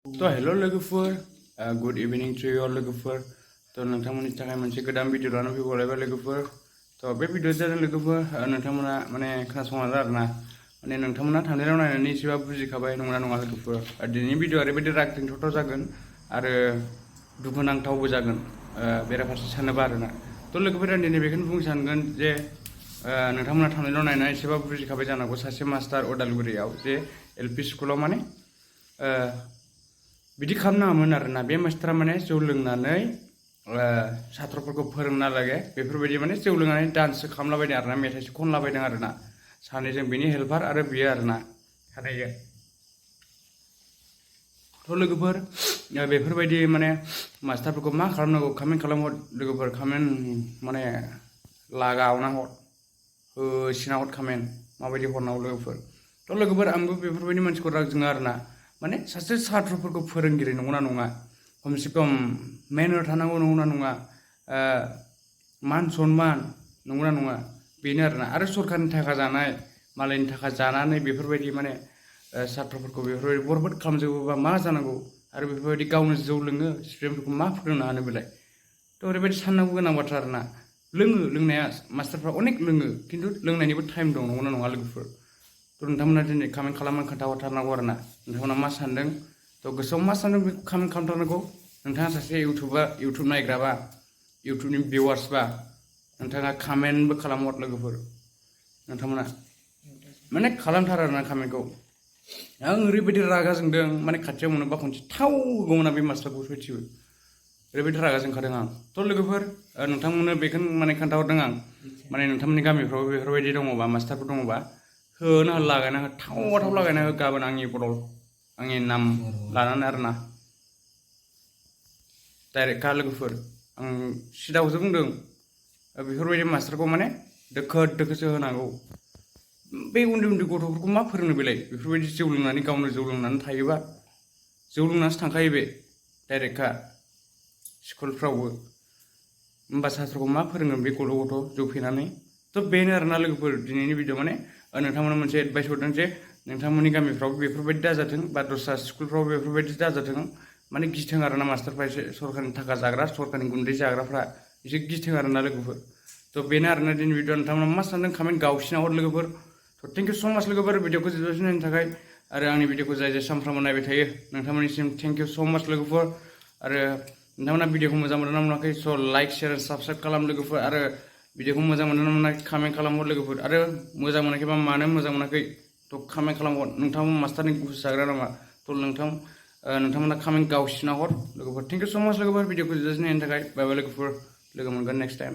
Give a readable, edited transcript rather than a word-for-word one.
तो हेलो लोगोफोर good evening to you लोगोफोर तो नोंथांमोननि थाखाय मोनसे गोदान भिडिअ लानानै फैबावलायबाय लोगोफोर तो बे भिडिअ जादों लोगोफोर नोंथांमोना माने खोनासंलांदो आरोना माने नोंथांमोना थांनायाव नायनानै एसेबाबो बुजिखाबाय नंगौना नङा लोगोफोर दिनैनि भिडिअ ओरैबायदि रागजोंथाव जागोन आरो दुखुनांथावबो जागोन बेराफारसे सानोबा आरोना तो लोगोफोर आं दिनै बेखौनो बुंनो सानगोन जे नोंथांमोना थांनायाव नायनानै एसेबाबो बुजिखाबाय जानांगौ सासे मास्टार उदालगुरियाव जे एलपि स्कुलाव माने बिदि खालामनाङामोन आरोना बे मास्टारा माने जौ लोंनानै सात्रफोरखौ फोरोंना लागे बेफोरबायदि माने जौ लोंनानै डान्ससो खालामलाबायदों आरोना मेथाइसो खनलाबायदों आरोना सानैजों बेनि हेल्पार आरो बियो आरोना सानैजों थ' लोगोफोर बेफोरबायदि माने मास्टारफोरखौ मा खालामनांगौ कमेन्ट खालामहर लोगोफोर कमेन्ट माने लागावना हर होसिना हर कमेन्ट माबायदि हरनांगौ लोगोफोर थ' लोगोफोर आंबो बेफोरबायदि मानसिखौ राग जोङो आरोना माने सासे सात्रफोरखौ फोरोंगिरि नंगौना नङा खमसे खम मेनर थानांगौ नंगौना नङा मान सनमान नंगौना नङा बेनो आरोना आरो सरकारनि थाखा जानाय मालायनि थाखा जानानै बेफोरबायदि माने सात्रफोरखौ बेफोरबायदि बरबाद खालामजोबोबा मा जानांगौ आरो बेफोरबायदि गावनो जौ लोङो स्टुडेन्टफोरखौ मा फोरोंनो हानो बेलाय थ' ओरैबायदि साननांगौ गोनां बाथ्रा आरोना लोङो लोंनाया मास्टारफ्रा अनेक लोङो खिन्थु लोंनायनिबो टाइम दं नंगौना नङा लोगोफोर थ' नोंथांमोना दिनै कमेन्ट खालामनानै खोन्थाहरथारनांगौ आरोना नोंथांमोना मा सानदों थ' गोसोआव मा सानदों बेखौ कमेन्ट खालामथारनांगौ नोंथाङा सासे इउटुब नायग्राबा इउटुबनि भिउवार्सबा नोंथाङा कमेन्टबो खालामहर लोगोफोर नोंथांमोना माने खालामथार आरोना कमेन्टखौ आं ओरैबायदि रागा जोंदों माने खाथियाव मोनोबा खनसे थाव होगौमोन बे मास्टारखौ सयथिबो ओरैबायदि रागा जोंखादों आं थ' लोगोफोर नोंथांमोननो बेखौनो माने खोन्थाहरदों आं माने नोंथांमोननि गामिफ्राव बेफोरबायदि दङबा मास्टारफोर दङबा होनो लागायना हो थाव लागायना हो गाबोन आंनि बदल आंनि नाम लानानै आरोना डाइरेक्टखा लोगोफोर आं सिदाखौसो बुंदों बेफोरबायदि मास्टारखौ माने दोखोसो होनांगौ बे उन्दै गथ'फोरखौ मा फोरोंनो बेलाय बेफोरबायदि जौ लोंनानै गावनो जौ लोंनानै थायोबा जौ लोंनासो थांखायो बे डाइरेक्टखा स्कुलफ्रावबो होमबा सात्रखौ मा फोरोंगोन बे गथ' जौ फेनानै थ' बेनो आरोना लोगोफोर दिनैनि भिडिअ माने नोंथांमोना मोनसे एडभाइस हरदों जे नोंथांमोननि गामिफ्राव बेफोरबायदि दाजाथों बा दस्रा स्कुलफ्राव बेफोरबायदि दाजाथों माने गिथों आरोना मास्टारफ्रा एसे सरकारनि थाखा जाग्रा सरकारनि गुन्दै जाग्राफ्रा एसे गिथों आरोना लोगोफोर थ' बेनो आरोना दिनै भिडिअ नोंथांमोना मा सानदों कमेन्ट गावसिना हर लोगोफोर थ' थेंक इउ स' माच लोगोफोर भिडिअखौ जोबजासिम नायनो थाखाय आरो आंनि भिडिअखौ जाय सानफ्रामबो नायबाय थायो नोंथांमोननिसिम थेंक इउ स' माच लोगोफोर आरो नोंथांमोना भिडिअखौ मोजां मोनदोंना मोनाखै स' लाइक शेयार साबस्क्राइब खालाम लोगोफोर आरो भिडिअखौ मोजां मोनदोंना मोनाखै कमेन्ट खालामहर लोगोफोर आरो मोजां मोनाखैबा मानो मोजां मोनाखै थ' कमेन्ट खालामहर नोंथांमोन मास्टारनि घुस जाग्रा नामा थ' नोंथांमोना कमेन्ट गावसिना हर लोगोफोर थेंक इउ स' माच लोगोफोर भिडिअखौ जोबजासिम नायनो थाखाय बाय बाय लोगोफोर लोगो मोनगोन नेक्स्ट टाइम